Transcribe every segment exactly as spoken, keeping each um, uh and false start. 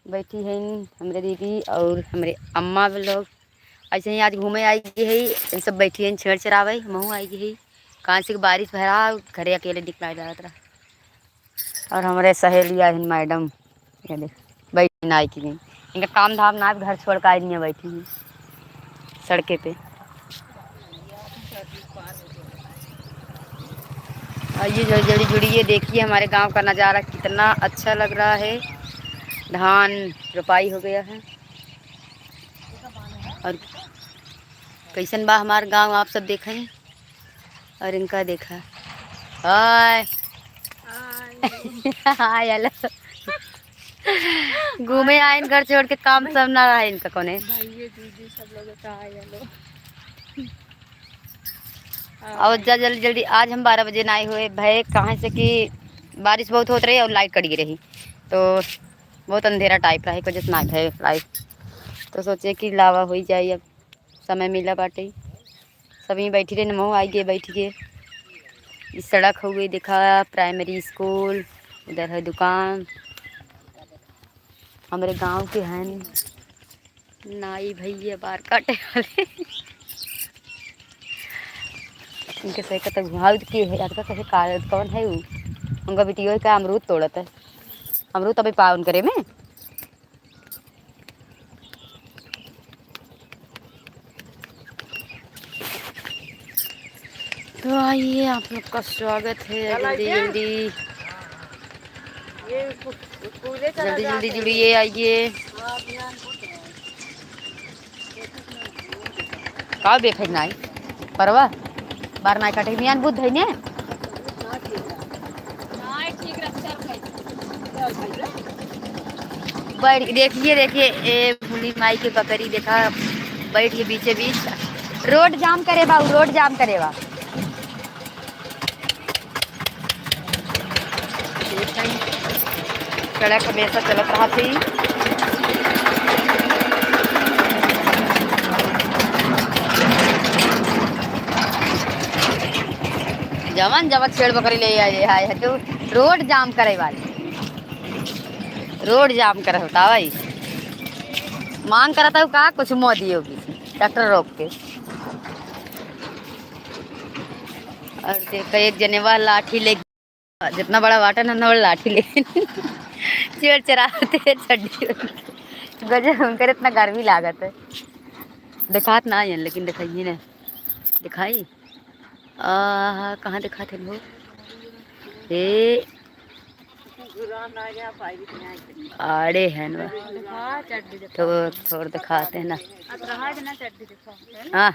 बैठी हैं हमरे दीदी और हमरे अम्मा लोग। ऐसे ही आज घूमे आई गई है, इन सब बैठी हैं छेड़ चरावे, महू आई गई है। कहाँ से बारिश भरा, घरे अकेले निकला जात रहा। और हमरे सहेलिया हैं मैडम, ये देख, बैठी ना आई कि नहीं, इनका काम धाम ना, घर छोड़ के आई नहीं, बैठी हैं सड़के पे। और ये जो जड़ी जुड़ी, ये देखिए हमारे गांव का नज़ारा कितना अच्छा लग रहा है। धान रोपाई हो गया है। और कैसन बा हमार गांव, आप सब देखें। और इनका देखा, हाय। हाय। हाय, हेलो। घूमे आइन, घर छोड़ के काम सब ना रहे इनका कोने। भाइये, दीदी, सब लोग का हेलो। और जा जल्दी जल्दी, आज हम बारह बजे ना आए हुए भय, कहाँ से कि बारिश बहुत होत रही और लाइट कट गई रही, तो बहुत अंधेरा टाइप रहा, एक वजह से ना आए भय लाइट। तो सोचे कि लावा हो ही जाए, अब समय मिला बाटे। सब यहीं बैठी रहे, नमो आई गए बैठ गए। इस सड़क हो गई, देखा प्राइमरी स्कूल, उधर है दुकान। हमरे गांव के हैं नाई भैया बार काटे वाले। इनके सही कहते घुमावत के है, अटका कहे का, कौन है उ? उनका बिटियो का अमरूद तोड़त है। अमरूद अभी पावन करे में। तो आइए, आप लोग का स्वागत है। चला जल्दी आइए। जल्दी, ये स्कू-, स्कूले चला जल्दी जल्दी जाते हैं। जुड़िए, आइए। हाँ, ध्यान से। का बे फेंकना है? परवा? बार नाई काटे, मियान बुध है ने? बैठ, देखिए, देखिए, ए भोली माई के बकरी देखा, बैठ के बीचे बीच। रोड जाम करे बा, रोड जाम करे बा। सड़क हमेशा चलत रहा थी। जवन जवन छेड़ बकरी ले आए, आए है तो रोड जाम करे वाले, रोड जाम करे होता भाई। मांग करता हूँ का कुछ मोदी योगी ट्रैक्टर रोक के। और देखो, एक जने वह लाठी ले, जितना बड़ा वाटन है, उतना बड़ा लाठी ले। चेड़ चराते हैं चड्डी। गजब, उनकर इतना गर्मी लागत है। दिखात ना है, लेकिन दिखाइए ना। दिखाई? आहा, कहाँ दिखाते हैं लोग? हे। अरे है ना। दिखा, चड्डी दिखा। तो थोड़ दिखाते हैं ना। अब रहा है ना चड्डी दिखा। हाँ।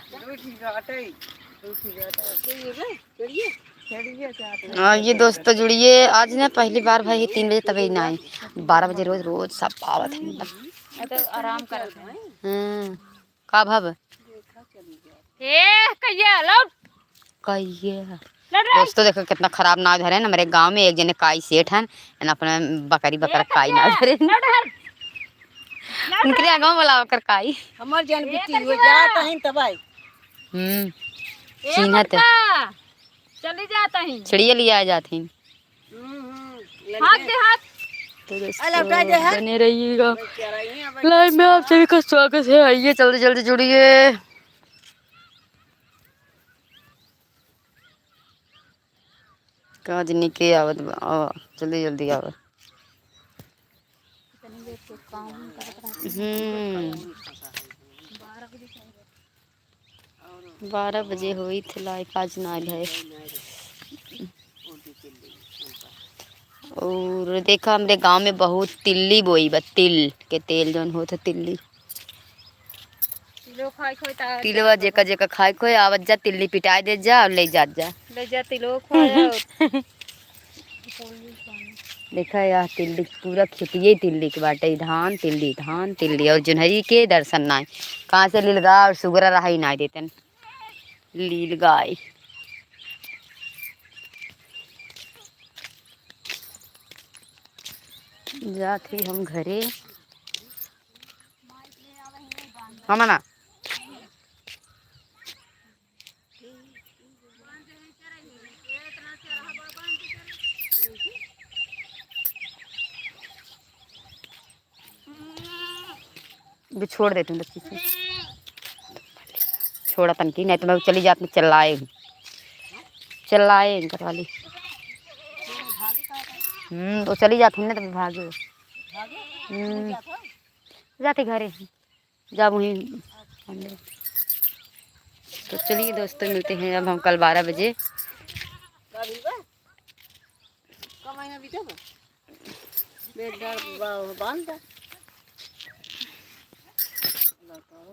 हाँ, ये दोस्त तो जुड़िए, आज ना पहली बार भाई तीन बजे तबे ना आए, बारह बजे रोज, रोज सब आवत है मतलब। ये तो आराम करत है। हाँ, का भव? ए, कहिए, लौट। कहिए। लौट रे। दोस्तों, देखो कितना खराब नाव धरे हैं। हमारे गांव में एक जने काई सेठ हैं, एन अपने बकरी बकरा ए, काई नाव कहिए, धरे हैं। लौट हर। लौट उनके रे। आगे बोला ओकर काई। हमर जन ए, बिट्टी हो कहिए। जात हैं तब आई। हम्म, ए, चिन्हत है। मटका। चली जात ही। छिड़िया लिया जात ही। हम्म, हम्म, हाथ लगे। दे हाथ। तो दोस्तों, अरे, लौटा दे हाथ। बने रहिएगा। बेचारा, ये बच्चा। Live में आप सभी का स्वागत है। आइए, जल्दी, जल्दी जुड़िए। काज निके आवत बा। आ, जल्दी, जल्दी आवत। हम्म। बारह बजे होई थे live, आज ना आइल है। और देखा, हमरे गांव में बहुत तिल्ली बोई बा, तिल के तेल जौन होत है, तिल्ली। तिलो खाए खोए ता तिलवा जेका जेका खाए खोए, आवत जा, तिल्ली पिटाए दे जा और ले जात जा। ले जा, तिलो खाए और देखा, यह तिल्ली, पूरा खेतिये तिल्ली के बाटे, धान तिल्ली, धान तिल्ली, और जोन्हरी के दर्शन नाई। कहाँ से लीलगाय और सुगरा रहाई नाई देतन। लीलगाय। जात ही हम घरे। हम ना। भी छोड़ देती हूँ बच्ची से। छोड़ा तनकी, नहीं तो मैं चली जात में चिल्लाए, चिल्लाए इनकर वाली। हम्म, वो चली जात हमने तो भागे। हम्म, जाते घरे, जा वहीं। तो चलिए दोस्तों, मिलते हैं अब हम कल बारह बजे। का भइल बा? का महीना बीते बा? बेड डाल बा-, बांध दा। बताओ।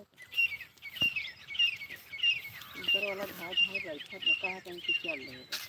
ऊपर वाला भाई, भाई बैठा तो कहा कहीं कि चल रहे बा।